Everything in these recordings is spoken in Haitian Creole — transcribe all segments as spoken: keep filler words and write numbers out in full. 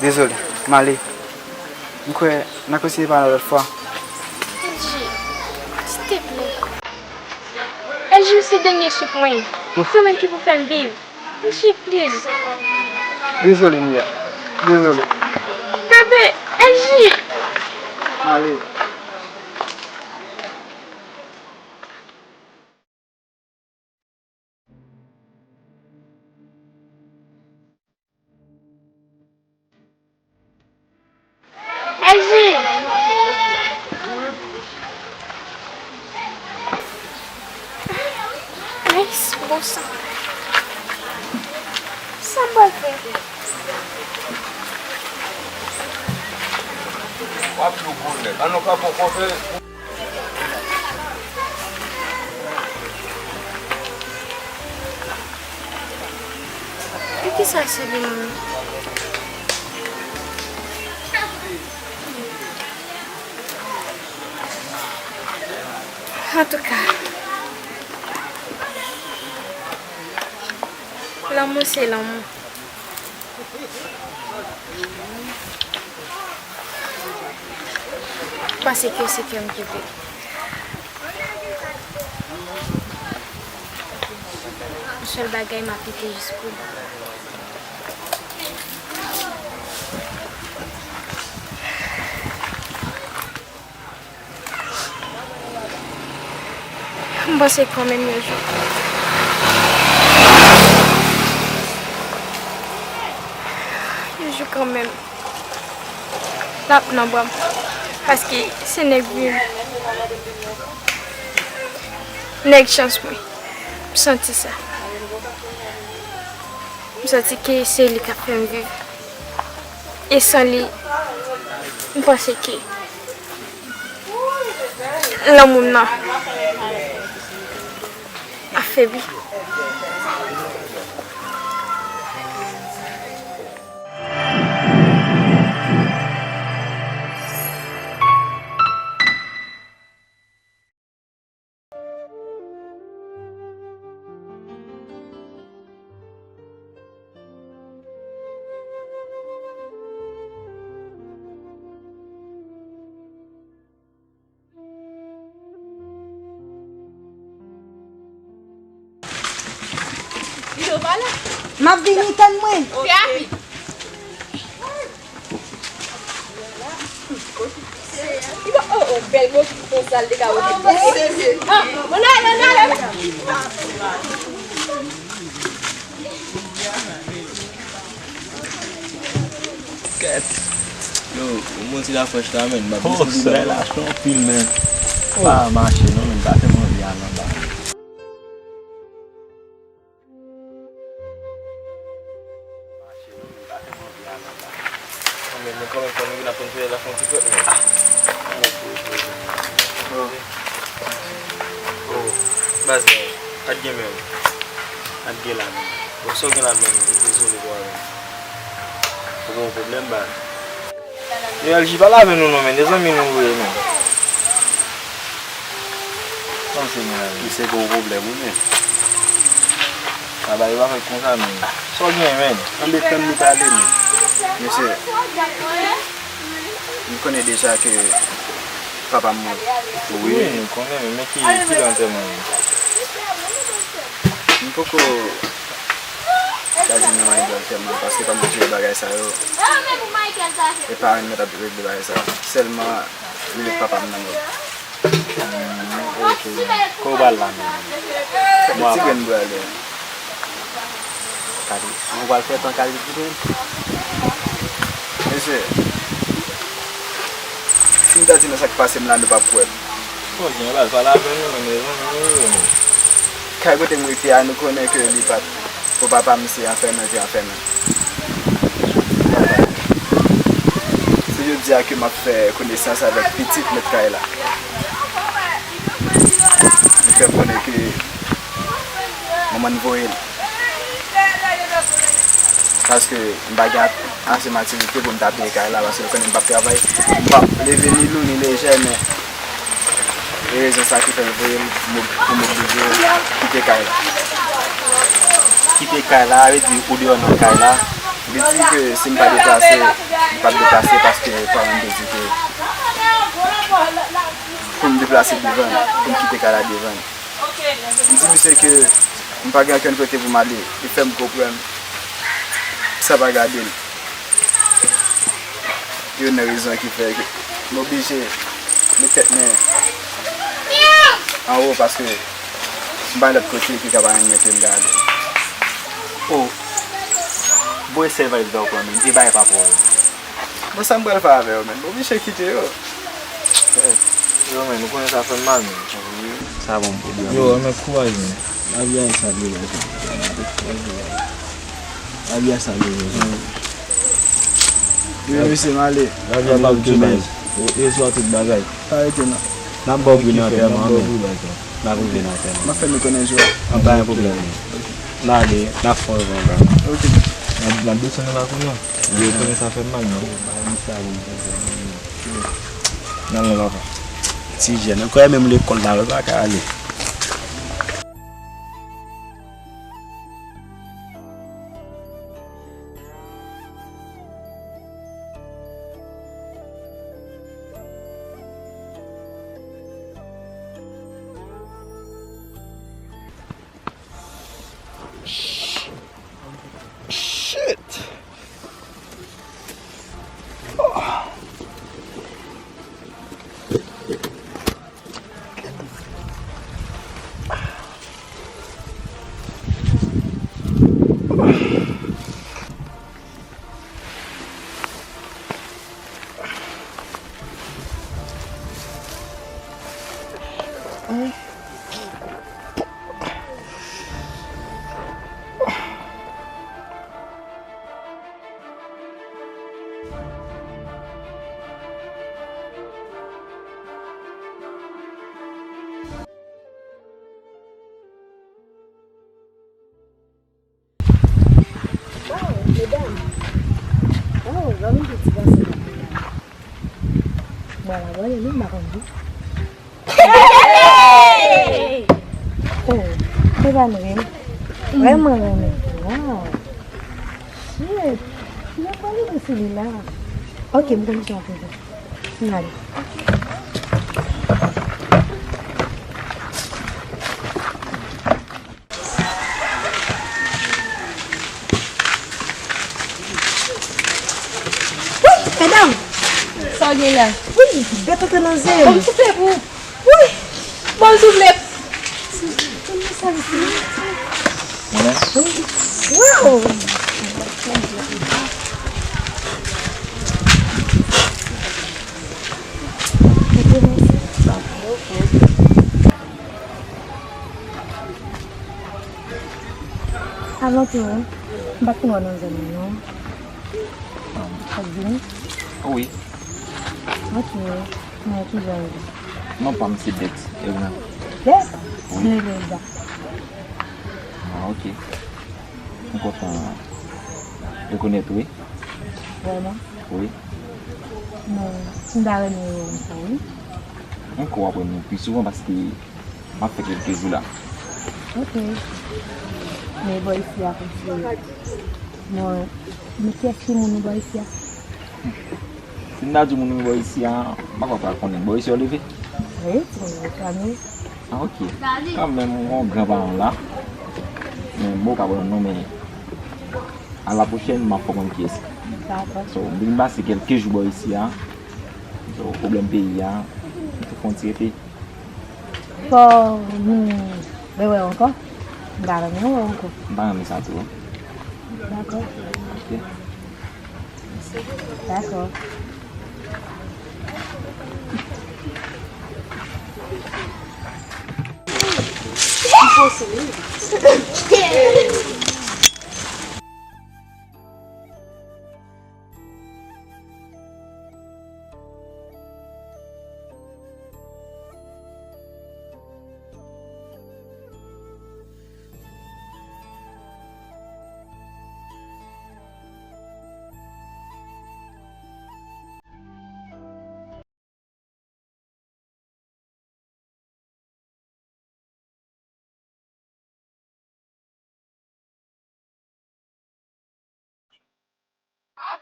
Dezole, m ale. M kwè n a kontinye pale yon lòt fwa. Elji, silteplè. Elji, ou se dènye souf mwen. Se ou menm ki pou fè m viv. Elji, please. Dezole, Mia. Dezole. Bebe, Elji. M ale. Elji! Nice, bon sa. Sa m pral fè? W ap jwe gwo nèg. An nou ka pran kòfè. Poukisa se li menm? Antouka, lanmou se lanmou. Pase ke se kè m ki vle. Yon sèl bagay, m ap lite jis pou li. M panse kanmenm yon jou, yon jou kanmenm, l ap nan bra m. Paske se nèg vi m. Nèg chans mwen. M santi sa. M santi ke se li k ap fè m viv. E san li, m panse ke lanmou m nan ap febli. M ap vini, tann mwen. Oh, oh, bèl bokit konsa, l te ka wote. Ah, ann ale, ann ale. Kèt. Yo, ou monte la frèch la, menn. M ap... Oh, solèy la cho anpil, menn. Pa mache, non, menn. Pa fè m anvi al anba. Mache, non, menn. Pa fè m anvi al anba. Non, menn, nou kanmenm fò nou vin ap tann solèy la fè yon ti frèt, menn. Oh, baz, men, pa t gen menm. Pa t gen la menm. Bon, sa w gen la menm, dezole bro, menm. Ou gen yon pwoblèm, baz? Yo, L J, pale avè nou non, menn. Se zanmi nou vre, menn. Kòman se gen la menm? Misye gen yon pwoblèm, wi, menn. Sa bay yo pa fèt konsa, menn. Sa w gen, menn? Anben, tann nou pale, menn. Mesye, m konnen deja ke papa m mouri. Wi, m konnen, men ki, ki lè antèman li? M poko chwazi nan lè antèman, paske pa mwen ki jere bagay sa yo. E paran m mèt ap regle bagay sa yo. Sèlman, li met papa m nan mòg. Hmm, ok. Kote w pral la menm? Ti grenn brale. Gade, ou pral fè tan kay li kite m. Mesye, si m ta di nou sa k pase m la, nou p ap kwè m. Bon, gen baz, pale avè nou, men mezanmi, wi, wi. Kay kote m rete a, nou konnen ke li pa t, pou papa m se anfèmen, se anfèmen. Se jodi a ke m ap fè konesans avèk pitit mèt kay la. Li fè m konnen ke manman n voye l. Paske m pa gen ase matirite pou m ta peye kay la, paske m konnen m p ap travay. M p ap leve ni lou ni lejè, men e rezon sa ki fè m voye l pou m oblije kite kay la. Kite kay la, vle di ou deyò nan kay la, Li di ke si m pa deplase, m p ap deplase paske paran m te di ke pou m deplase devan l, pou m kite kay la devan l. M di misye ke m pa gen okenn kote pou m ale. Li fè m konprann sa pa gade l. Youn nan rezon ki fè ke m oblije met tèt mwen anwo paske m pa gen lòt kote ki ka pa renmen ke m gade. Oh, boy, sèl valiz la w pran, men e bagay pa pou ou. Bon, sa m pral fè avè yo, menm? Oblije kite yo. Yo, men, nou konnen sa fè m mal, men. Sa bon pwoblèm. Yo, men kouraj, men. Lavi a e sa l ye la. Lavi a sa l ye la. Yo, mesye, m ale. Lavi a pa tout bagay. E swa tout bagay. Pa rete non. N ap ba w pri nan antèman, men. N ap rive nan antèman. M ap fè nou konnen jou a. An, pa gen pwoblèm, men. N ale, n ap fè yon van ankò. Ok. N ap, n ap desann nan lakou, non. Yo konnen sa fè m mal, non. Nan, nan, nan. Ti jèn, ankò e menm lekòl la, yo pa ka ale. Shit! Waw, medam. Waw, zanmi de ti gason. Bon, la, bon, li, m pa konn di. Hey! Oh, se pa nou menm. Vrèman renmen. Waw. Shit. Ki nan pale de sou li la? Ok, m konn jan pou di. M ale. Wi, medam! Sa w gen la? Wi, bèt antre nan zen. Ban m soufle pou ou. Wi! Ban m soufle! Ban m soufle. Mwen? Wi. Wow! Avan tou, m pa t konn wè w nan zòn nan, non. Sa k vini? Wi. Ok. Men ki jan w ye? Non pa m se Dex, Erna. Dex? Wi. Byenveni, Dex. Ah, ok. M kontan rekonèt ou, wi. Vrèman? Wi. Men, m ta renmen wè w ankò, wi. Ankò w ap wè m pi souvan paske m ap fè kèlke jou la. Ok. Men bò isi a kontinye. Bon, men kiyès ki moun ou bò isi a? Si m ta di w moun ou bò isi a, m pa kwè w pral konnen. Bò isi a w leve? Wi, ti moun reklame. Ah, ok. Kanmenm, yon gran paran la. Men m poko ka ba w non, men a la pwochèn, m ap fè w konn kiyès. Dakò. So, m vin pase kèlke jou bò isi a. So, pwoblèm peyi a, m tou fè yon ti rete. Fò nou rewè w ankò. M ta renmen wè w ankò. M ta renmen sa tou. Dakò. Ok. Dakò.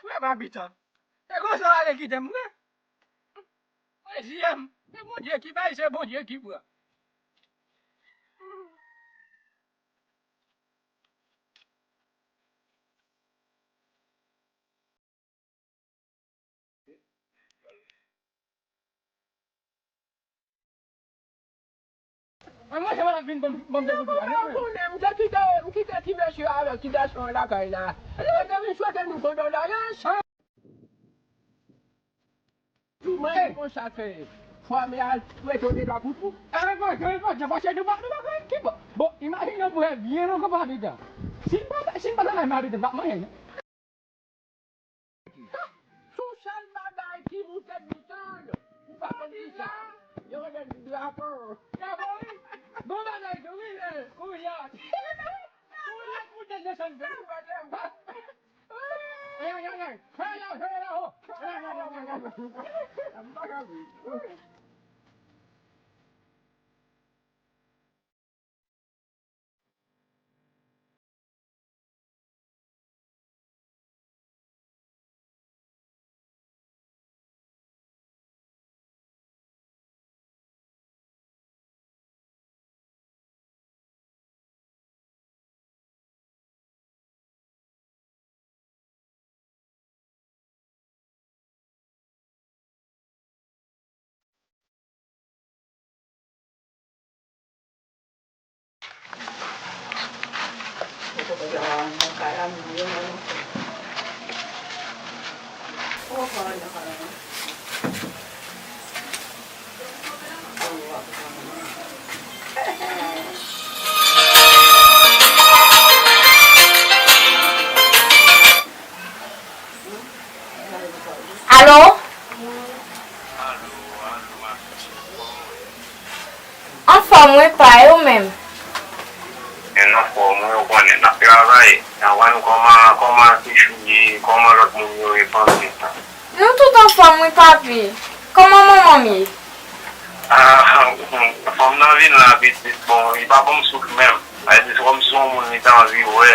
Frè m abitan. Se konsa w ale kite m vre? Mwen zi m, se Bondye ki bay, se Bondye ki pran. Mwen, mwen, se pa vin ban m, ban m de kout pye, non. Mwen, mwen, mwen, mwen kite, mwen kite ti mesye avèk ti gason an lakay la. Mwen te vin swete nou kondoleyans. Tou mwen di konsa ke fwa mè a rete de la pou tou. E, mwen, mwen, mwen, mwen, mwen, se nou pa, nou pa konn ki bò. Bon, imajine yon frè byen lontan pa abitan. Si m pa, si m pa travay, m abitan, m pa manyen, non. Sou sèl bagay ki moute m tann, ou pa konn kisa, yo rele l drapo. Drapo, wi. Bon bagay tou, wi, men, kounye a. Kounye a, moute desann tou. Ay, ay, ay, ay. Fè la, fè la, ho. Ay, ay, ay, ay, ay. Alo? Anfòm wi pa, e ou menm? Anfòm wi, ou konnen, n ap travay. Anvan nou, kòman, kòman Kechou ye? Kòman lòt moun yo ye, fanmi? Nou tout anfòm wi papi. Kòman manman m ye? Ah, fanm nan vin la pitit, bon, li pa ban m souf menm. Sa vle di, se kòmsi se yon moun li te anvi wè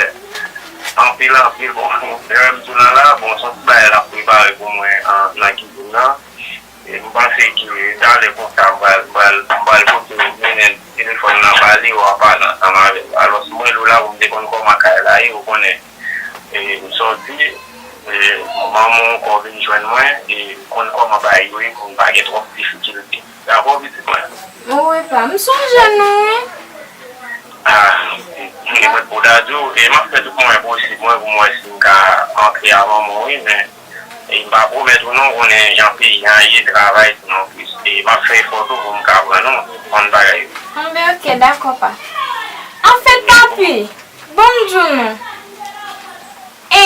anpil, anpil. Bon, lè m tou nan la, bon, se yon ti bagay l ap prepare pou mwen an, nan kizin nan. E m panse ke talè konsa, m pral, m pral, m pral pote mennen telefòn nan ba li, w a pale ansanm avè l. Alòs, mwen, lou la, pou m te konn kòman kay la ye, ou konnen. E m sòti, e manman w ankò vin jwenn mwen, e m konn kòman bagay yo ye, pou m pa gen twòp difikilte. Dakò, pitit mwen? Wi, pa. M sonje nou, wi. Ah, e mwen pou ta di w, e m ap fè tout mwayen posib mwen pou m wè si m ka antre a manman w, wi, men, e m pa pwomèt ou non, konnen jan peyi a ye, travay tou non plis. E m ap fè efò tou pou m ka pran nou, konn bagay yo. Bon, ben, ok, dakò, pa. Anfèt, papi, bon, m di w non. E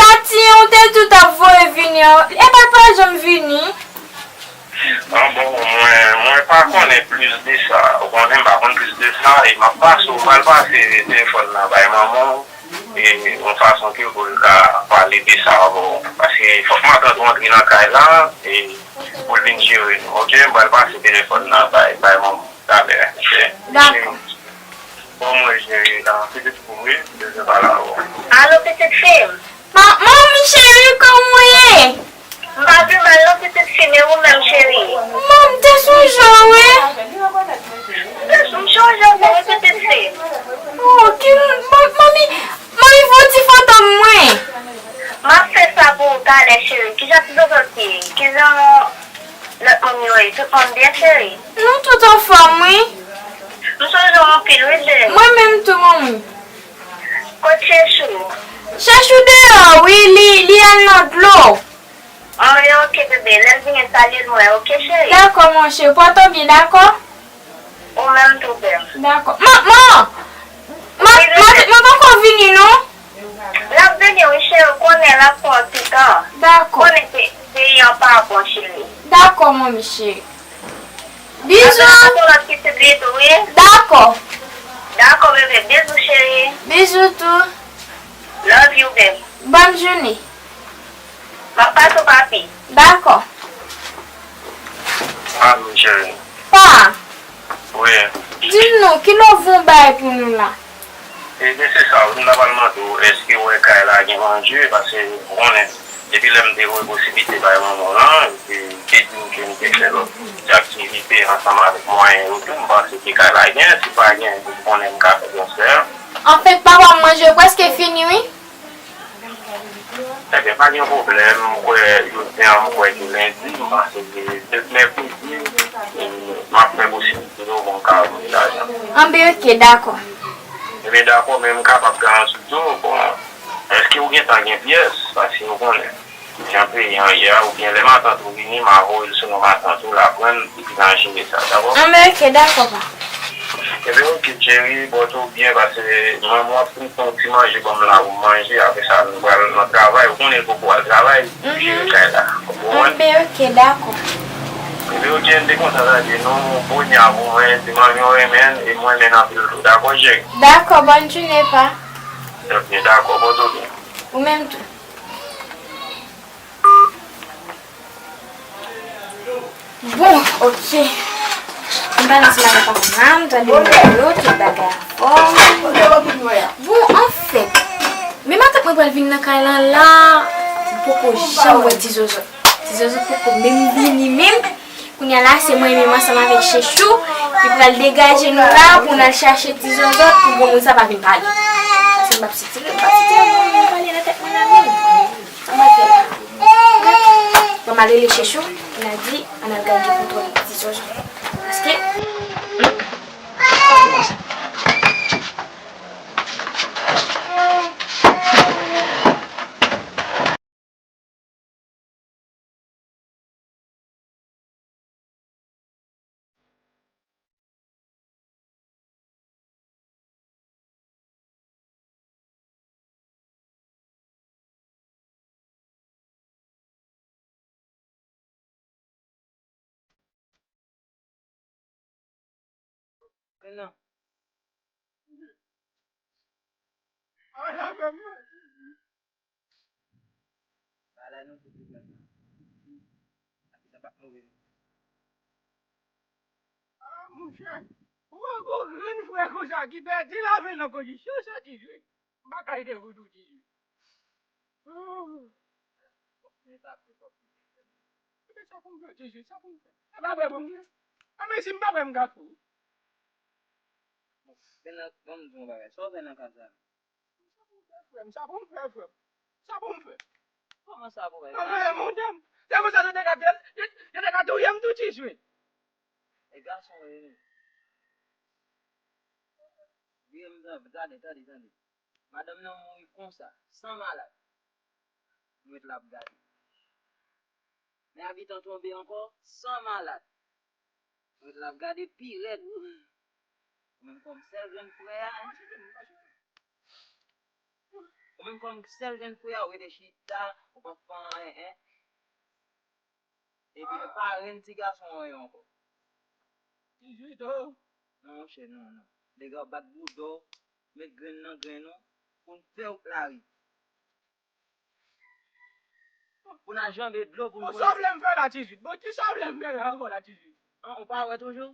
Tati an, ou te di w t ap voye vini an, epa l pa janm vini? Ah, bon, mwen, mwen pa konnen plis de sa. Ou konnen, m pa konn plis de sa, e m ap pase, ou pral pase telefòn nan bay manman w, e yon fason ke pou l ka pale de sa avè w. Paske fòk matant ou antre nan kay la, e pou l vin jere nou, ok? M pral pase telefòn nan bay, bay manman w. Talè, ok. Dakò. Bon, mwen, jere la. Pitit pou mwen, m bezwen pale avè w. Alo, pitit fi m. Ma, manmi cheri, kòman w ye? M pa pi mal non, pitit fi m, e ou menm, cheri? Manmi, m te sonje w, wi. M te, m sonje w tou, wi, pitit fi. Oh, ki, manmi, manmi, manmi, fè yon ti foto mwen. M ap fè sa pou ou talè, cheri. Kijan ti zozòt ye? Kijan lòt moun yo ye? Tout moun byen, cheri? Nou tout anfòm, wi. M sonje w anpil, wi, cheri. Mwen menm tou, manmi. Kot Chechou? Chechou deyò, wi, li, li al nan dlo. Anben, ok, bebe. Lè l vini, salye l mwen, ok, cheri? Dakò, monchè. Pòte w byen, dakò? Ou menm tou, bèm. Dakò. Manman! Ma, wi, ma, bebe. Ma poko vini, non? L ap vini, wi, cheri. Ou konnen l ap pran ti tan. Dakò. Konnen pe-, peyi an pa bon, cheri. Dakò, manmi cheri. Bizou. Apre, pou lòt pitit li tou, wi. Dakò. Dakò, bebe. Bizou, cheri. Bizou tou. Love you, babe. Bòn jounen. M ap pase w, papi. Dakò. Alo, cheri. Pa. Wi. Di m non, ki lè w voye yon bagay pou nou la? Ebyen, se sa, wi, m ta pral mande w, èske w wè kay la gen manje? Paske, ou konnen, Depi lè m te voye posiblite bay manman w lan, li te, li te di m ke m te fè lòt ti aktivite ansanm avèk mwayen yo tou, m panse ke kay la gen, si pa gen, m konnen m ka fè transfè a. Anfèt, papa, manje yo prèske fini, wi. Ebyen, pa gen pwoblèm, m kwè, jodi a, m kwè ke lendi, m panse ke se mèkredi, e m ap fè posiblite yo pou m ka voye lajan. Anben, ok, dakò. Ebyen, dakò, men m kapab garanti w tou, bon, èske ou gentan gen pyès? Paske ou konnen. Jan peyi an ye a, oubyen lè matant ou vini, m a voye l sou non matant ou, l a pran l, epi n a jere sa, dakò? Anben, ok, dakò, pa. Ebyen, ok, cheri, pòte w byen, paske mwen, mwen ap fin fè yon ti manje ban m la pou m manje, apre sa, nou pral nan travay, ou konnen l poko al travay, pou jere kay la. Ou konprann? Anben, ok, dakò. Ebyen, ok, n te kontan tande nou, bonè pou mwen, se manmi w renmen, e mwen renmen anpil tou, dakò, cheri? Dakò, bòn jounen, pa. Ok, dakò, pòte w byen. Ou menm tou. Bon, ok. M pral ansanm avèk manman m, tande nouvèl yo, tout bagay anfòm. Bon, anfèt, men matant mwen pral vin nan kay lan la, m poko janm wè ti zozot. Ti zozot poko menm vini menm. Kounye a la, se mwen menm ansanm avèk Chechou ki pral degaje nou la pou n al chache ti zozot pou granmoun sa pa vin pale. Paske m p ap sitire, m p ap sitire pou moun vin pale nan tèt mwen la menm. Sa m ap fè la? Bon, m al rele Chechou, n a di, ann al gade kontwòl ti zozot. Paske, Nan. Bagay nou tout li pèp la. Abitan pa mouri. Ah, monchè, ou wè gwo grenn frè konsa ki pèdi lavi l nan kondisyon sa, Ti Jwi. M pa ka ede pou ou, Ti Jwi. Oh. Men sa pou m fè, Ti Jwi, sa pou m fè. Sa pa vre pou m fè. A, men si m pa vre, m ka fou. Bon, men nan, ban m di w yon bagay. Sa w fè nan kay sa? Sa pou m fè, frè m, sa pou m fè, frè m. Sa pou m fè. Kòman sa pou w fè? Anmwey, monchè m. Se konsa yo te ka fè l, yo, yo te ka touye m tou, Ti Jwi. E gason w ye, wi. Vire m, tande, tande, tande, tande. Madanm nan mouri konsa, san malad. Mwen t la ap gade. Men abitan tonbe ankò, san malad. Mwen t la ap gade pi rèd. Ou menm kòm sèl grenn frè a, ou menm kòm sèl grenn frè a, ou rete chita, ou p ap fè anyen, en. Epi yo pa renn ti gason an yo ankò. Ti Jwi tou. Non, monchè, non, non. Nèg ap bat bouda w, met grenn nan grenn ou, pou n fè w lari. Pou n al janbe dlo pou n... Bon, sa w vle m fè la, Ti Jwi? Bon, kisa w vle m fè la ankò la, Ti Jwi? An, ou pa wè toujou?